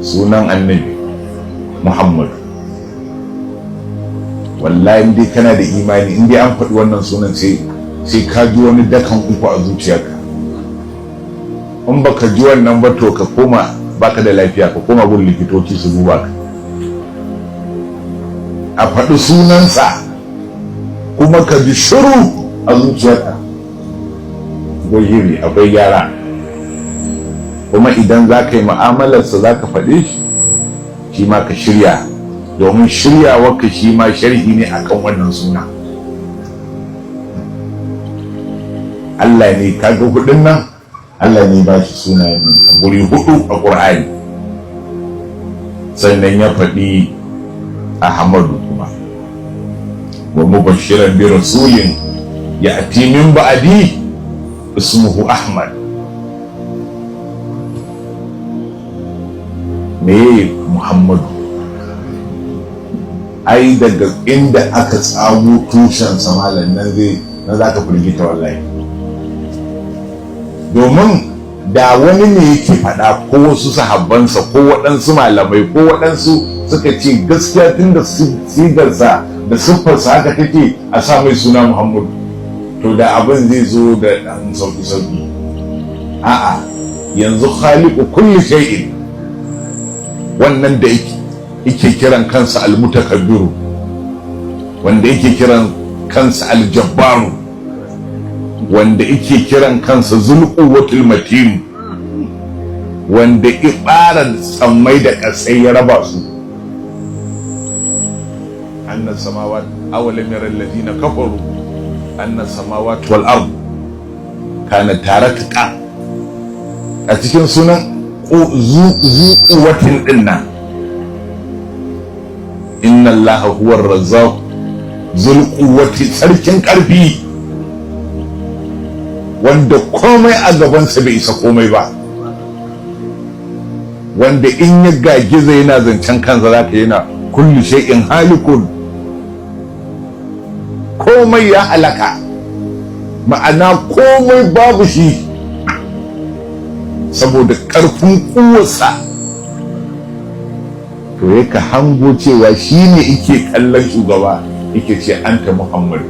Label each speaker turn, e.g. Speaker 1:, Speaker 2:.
Speaker 1: Sunan Annabi Muhammad, wallahi in dai kana da imani, in dai an faɗi wannan sunan, sai ka ji wani dakan uku a zuciyarka. In baka ji wannan ba, to ka koma, baka da lafiya, ka koma gun likitoci su duba ka. A faɗi sunansa kuma ka ji shiru a zuciyarka, akwai shiri, akwai gyara. Kuma idan za ka yi mu'amalarsa, za ka faɗe shi, shi ma ka shirya, domin shiryawarka shi ma sharhi ne akan wannan suna. Allah ne kaga hudun nan, Allah ne ba shi sunayen nan a guri hudu a Ƙur'ani. Sannan ya faɗi Ahmadu kuma, wa mubashiran bi rasulin ya'ti min ba'di ismuhu Ahmad. Me Muhammadu? Ai daga inda aka tsago tushen samalan nan zai na za ka firgita wallahi, domin da wani ne yake faɗa, ko wasu sahabbansa, ko waɗansu malamai, ko waɗansu suka ce gaskiya tun da sigarsa da siffarsa haka take, a sa mai suna Muhammadu, to da abin zai zo da ɗan sauƙi-sauƙi. A'a, yanzu khaliqu kulli shay'in, wannan da yake kiran kansa almutakabbiru, wanda yake kiran kansa aljabbaru, wanda yake kiran kansa zulquwatul matin, wanda ibara tsammai da kasai ya raba su, anna samawat, awalam yara alladhina kafaru anna samawat wal ard kana taratqa, a cikin sunan zuquwatin dinnan, inna allaha huwa razzaq zul quwwati, sarkin karfi wanda komai a gabansa bai isa komai ba, wanda in ya gagiza yana zancen kansa zaka yana kullu shay'in halikun, komai ya halaka, ma'ana komai babu shi saboda karfin kuwarsa. To ya ka hango cewa shi ne yake kallon shugaba yake ce anta Muhammad.